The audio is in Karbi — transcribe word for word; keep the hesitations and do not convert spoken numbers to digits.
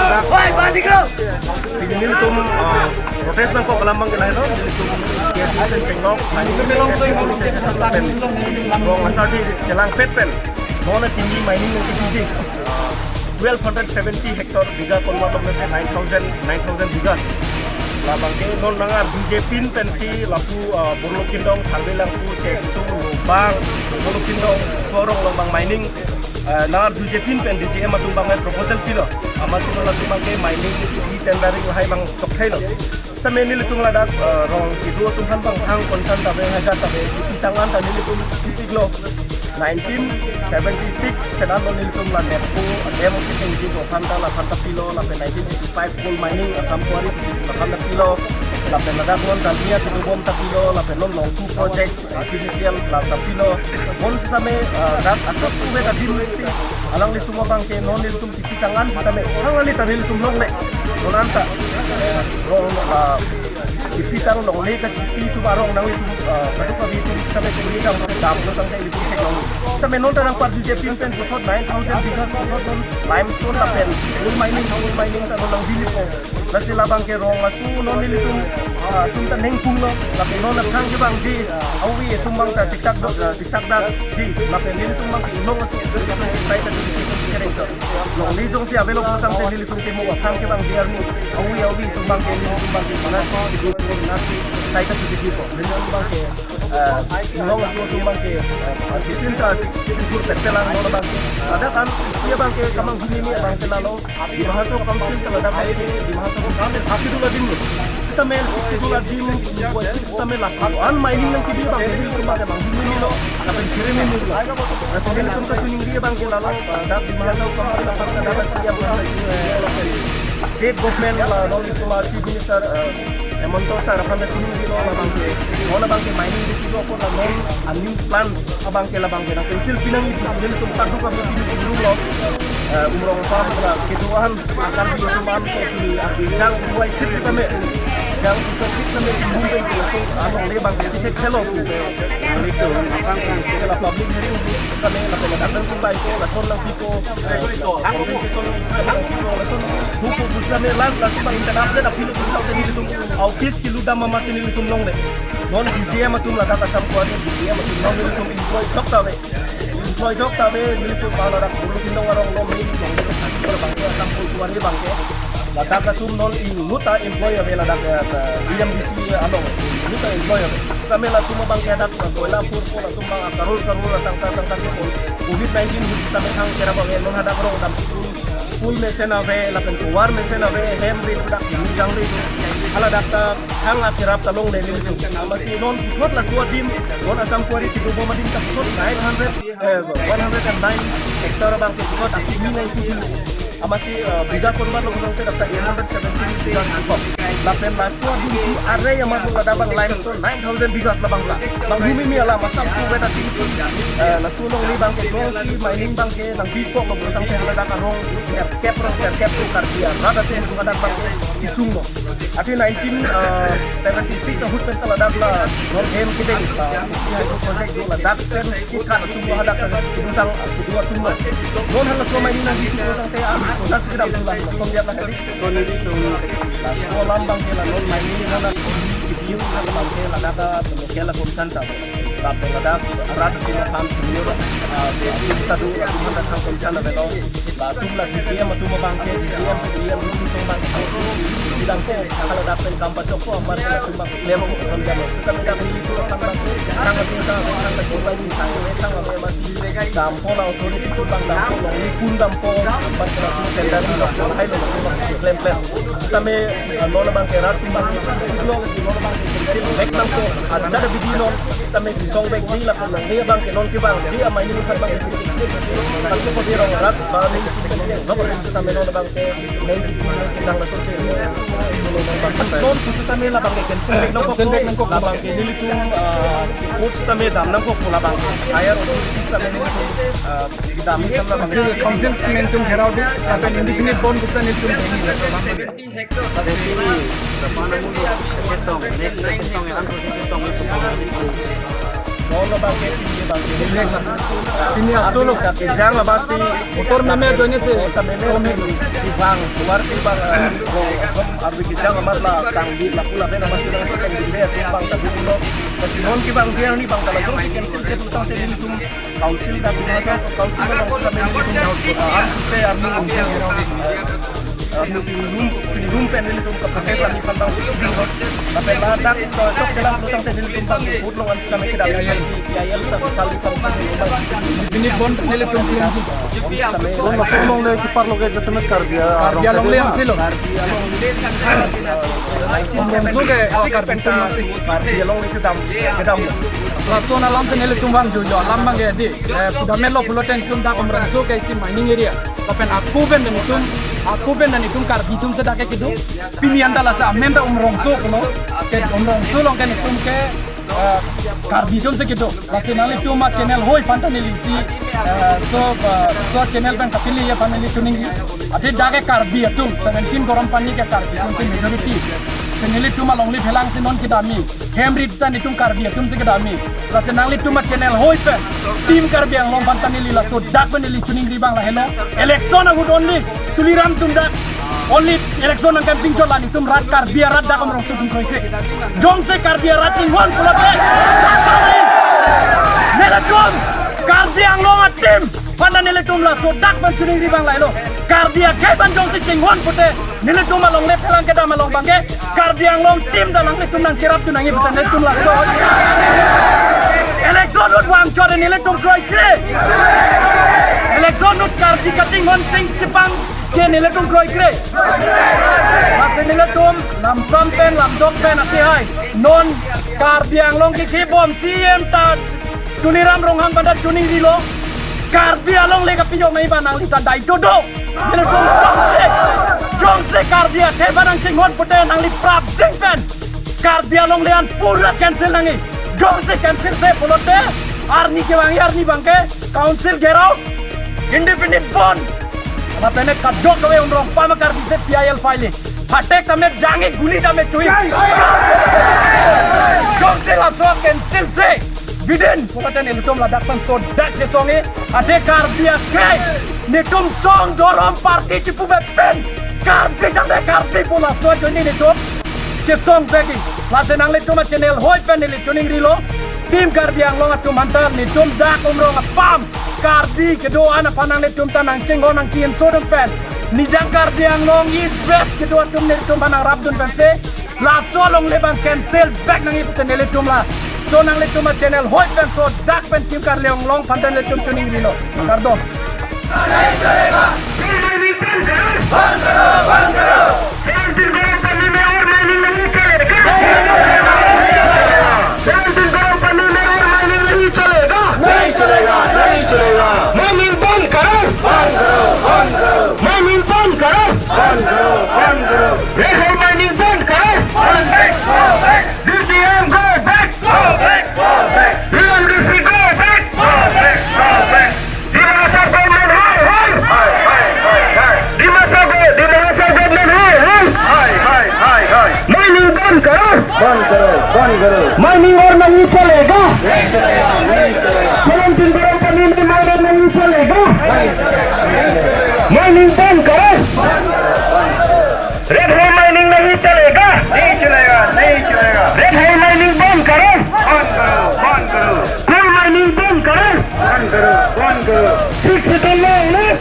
Oi, balik lo. Pini nelitum, ah, protest nangkok alam abang ke lahelo, nelitum K S U pen chenglok, lapen rong asar chelangpet pen, non pini mining nangkepiji, ah, twelve hundred seventy hectare, bigha konat lo nine thousand, nine thousand bigha. Labang ke non nangar B J P pensi lapu, ah, Borlokindong, Karbi Langso, Chekso, Lobang, Borlokindong, Sorong along abang mining, ah, nangar B J P pen D C M atum abang proposal pilo. Amatsi latum abang ke mining, e-tendering lahai abang chokthai lo. Sitame nelitum ladak, ah, rong kedo atum aphan abang thang concern ta ave, hajar ta ave, kipitang an ta nelitum kipiklo. Nineteen seventy-six pen an lo nelitum la NEEPCO, a dam ketengji aphan ta, la aphan ta pilo, lapen nineteen eighty-five coal mining Assam Quarry aphan ta pilo, lapen ladak non Dalmia kedobom ta pilo, lapen non Longku project, H P D C L la ta pilo, bonsitame, ah, dak asap suve ta dim si, alanglitum abang ke non nelitum kipitang an sitame, thangnat ta nelitum longle, non anta, eh, rong, ah, kipitang longle kachipi atum arong nanglitum, ah, kadokave atum sitame kuri tang dam lo tangte ilitum theklong. Sitame non ta nangpar B J P pen puthot nine thousand bigha puthot non limestone lapen coal mining, coal mining ta non nangbi nipo. Lasi labang ke rong aso non nelitum, ah, atum ta ningpunglo, lapen non aphan kevangji avi atum abang ta siksak do, ah, siksak dakji, lapen nelitum abang ke inglong aso sai ta kereng to. Longle jongsi ave lo tangte nelitum ke mo aphan kevangji arni avi avi atum abang ke nelitum abang ke mana si idu pun nasi sai ta tujuh kipo. Nelitum abang ke, eh, inglong aso atum abang ke, eh, bitin ta chinthur pet pelang non abang ke. Ladak an isi abang ke kamanghumeme abang ke lalo Dima Hasao Council ta ladak abang ke, Dima Hasao Council sixth schedule adim lo. Sitame sixth schedule adim, sitame lapu an mining nangkebi abang ke nelitum abang ke manghumeme lo, lapen kerememe lo. Lasi nelitum kachiningri abang ke lalo, ah, dak Dima Hasao Council aphan ta dak C M aphan ta chiningri, state government la non nelitum a Chief Minister, ah, Himanta sir aphan ta chiningrilo, labang ke, non abang ke mining dukilo apot la non a new plan abang ke labang ke nang cancel pinangji pusi nelitum kadokave pini chingrumlo. Eh, Umrong apam la kedo an, akar bi atum an ke pini arbi jang duai kit sitame, jang duai kit sitame chinghum pen si laso alongle abang ke thek thelo pu. Nelitum apang kan ke la public hearing sitame, lapen ladak nangchingvai ko, lason nangpi ko, eh, compensation nangpi ko, lason hu ko pu sitame last latum abang senap de apilo pu sitame nelitum office kelutdam amatsi nelitum longle. Non D C M atum ladak Assam Quarry D C M atum non nelitum employ chok ta ave. Employ chok ta ave, nelitum abang ladak Borlokindong arong lo, main long lo, abang ke Assam Quarry abang ke. Ladak atum non inut ta employ ave ladak, eh, E M D C along. Inut ta employ ave. Sitame latum abang ke hadak koila phurpo, latum abang karor karor atangka atangka ke pon. Covid nineteen ahut sitame thang kerap ave, non hadak rong dam school, school mesen ave, lapen tovar mesen ave, hem rit dak, nijang rit. Haladak ta thang akerap ta longle nelitum. Amatsi non puthot laso adim, non Assam Quarry kedobom adim ta puthot nine hundred, eh, one hundred and nine hectare abang ke puthot akimi nangji. Amatsi, eh, bigha konat lo abang ke dak ta eight hundred seventeen bigha abang. Lapen laso adim tu are amat ladak abang limestone nine thousand bigha labang ta. Manghumeme alam asap suve ta tingsi, eh, laso alongle abang ke jongsi mining abang ke nangbi kok lo pu tangte haladak arong serkep rong serkep tu Karbi arat atum tu hadak abang ke isung lo. Athe nineteen, ah, seventy-six ahut pen ta ladak la non hem kedeng, ah, Kuki Hydro Project do ladak pen kukat atum hadak ta kedutang, ah, kedua atum lo. Non halaso mining nangbi tu tangte, ah, kota si kedam tu la, som dia la hari. Laso alam abang ke la non mining non la kidi kidi abang ke ladak ta local atum san ta. Lapen ladak arat atum aphan senior, ah, atum ta do, atum ta thang concern avelo. Latum la D C M atum abang ke, D C M, E M, D C atum abang ke, bilang ko, kalau ladak pen kam pachok ko, amat latum abang ke klem ko, samjam ko. Sitame dak nelitum aphan abang ke, thang atum ta, thang atum ta, thang atum ta, thang atum ta, dampo la authority atum abang dampo, longle kun dampo, amat latum tender lo, lahai lo, klem klem. Sitame, ah, non abang ke rat atum abang ke, lo, lo abang ke, cancel back nangpo, ah, jada bidi non, sitame disong back di la, non, ne abang ke, non kevangji, amai ni abang ke, kan ko pabirong rat, ba ni, no, sitame non abang ke, neng di, nang laso si, non, sitame labang ke, cancel back nangpo, cancel back nangpo, labang ke, nelitum, ah, court sitame dam nangpo, labang ke, higher authority sitame nelitum, ah, dam nangpo, labang ke. Council, council sitame nelitum gherao do, lapen indefinite bandh sitame nelitum dam nangpo. Hectare. Jadi, depan namun ketong, next ketong yang angkut ketong itu. Pini asolo. Kejang labasi. Motor meme ajoine si. Motor meme. Kevang, keluar kevang, eh, ardi kejang amat la tangdi, lapu lapen amat si tangdi, tangdi le, kevang, tangdi pulo. Kasi non kevang dia ni bang kalau jongsi cancel si tangte nelitum council dak, council dak, eh, ardi, ardi, ardi, ardi, ardi, pen nelitum kaprotest kami pantang si ding hot. Lapen ladak to chok kelang putang te nelitum bang vote long an kami kedam P I L ta kali pang. Ini bon nelitum kelang si. Kami Ron masuk long le kipar lo ke jasemet Karbi, ah, Karbi Anglong le yang silo. Umrongso ke, oh, Karbi Anglong si. Karbi Anglong le sedam, kedam. Lason alam si nelitum bang jojo alam bang ke di. Eh, pudamelo pulote nelitum dak Umrongso ke isi mining area. Lapen ako pen nelitum, ako pen nelitum Karbi atum si dak ke kedo. Pini anta lasi amen ta Umrongso kono. Ke Umrongso along ke nelitum ke, eh, Karbi atum si kedo. Lasi nanglitum a channel hoi panta neli si, eh, so, eh, so channel pen kapili ya family tuning. Ade dak ke Karbi atum, seventeen Garampani ke Karbi atum si majority. Si nelitum alongle phelang si non kedam-i. Hem rit ta nelitum Karbi atum si kedam-i. Lasi nanglitum a channel hoi pen Team Karbi Anglong panta neli laso dak pen neli tuning ri bang lahelo. Election ahut only Tuliram atum dak. Only election nang campaign chot la nelitum rat Karbi arat dak Umrongso atum kroikre. Jongsi Karbi arat chinghon pulote. Nelitum Karbi Anglong a team panta nelitum laso dak pen tuning ri bang lahelo. Karbi akhei pen jongsi chinghon pute. Nelitum alongle phelang kedam along bang ke Karbi Anglong team ta nanglitum nangcherap tu nangji pute nelitum laso. Election ahut vang chot nelitum kroikre. Election ahut Karbi kachinghon chingkipang ke nelitum kroikre. Lasi nelitum lamsam pen lamdok pen ati hai. Non Karbi Anglong ke kibom C M ta Tuliram Ronghang panta tuning rilo. Karbi alongle kapijok nai ba nangli ta dai todo. Nelitum jongsi, jongsi Karbi akhei ba nangchinghon pute nangli prap jeng pen Karbi alongle an pura cancel nangji. Jongsi cancel si pulote arni kevang arni bang ke council gherao indefinite bond. Lapen kadokave umrong pama Karbi si P I L file. Phatek tame jangji, guli tame chuji. Jongsi laso cancel si bidin pulote nelitum ladak pen so dak chesongji. Ade Karbi akhei nelitum song dorom party chipupe pen Karbi tangte Karbi pu laso ajoine nelitum chesong pegi. Lasi nanglitum a channel hoi pen neli tuning rilo. Team Karbi Anglong atum anta nelitum dak umrong apam Karbi kedo-an aphan nanglitum ta nangchinghon nangchinghon sodun pen Nijang Karbi Anglong East West kedo atum nelitum aphan nangrapdun pensi laso alongle bang cancel back nangji pute nelitum la. So nanglitum a channel hoi pen so dak pen Team Karbi Anglong panta nelitum tuning rilo. Kardom. Seventeen crore पन्नी में और माइनिंग नहीं चलेगा। सेवनटीन करोड़ पन्नी में और माइनिंग नहीं चलेगा। नहीं चलेगा, नहीं चलेगा। माइनिंग बंद करो, बंद करो, बंद करो। माइनिंग बंद करो, बंद करो, बंद करो। रेड होल माइनिंग बंद करो, बंद करो। DDM go back, go back, go back. PMDC go back, go back, go back. Dimasa government hai, hai, hai, hai. Dimasa go-, Dimasa government hai, hai. Hai, hai, hai, hai. Mining बंद करो। बंद करो, बंद करो। माइनिंग और नहीं चलेगा। नहीं चलेगा, नहीं चलेगा। सेवनटीन करोड़ पन्नी में माइनिंग नहीं चलेगा। नहीं चलेगा, नहीं चलेगा। माइनिंग बंद करो। रेड होल माइनिंग नहीं चलेगा। नहीं चलेगा, नहीं चलेगा। रेड होल माइनिंग बंद करो। बंद करो, बंद करो। कोल माइनिंग बंद करो। बंद करो, बंद करो। Six settlement.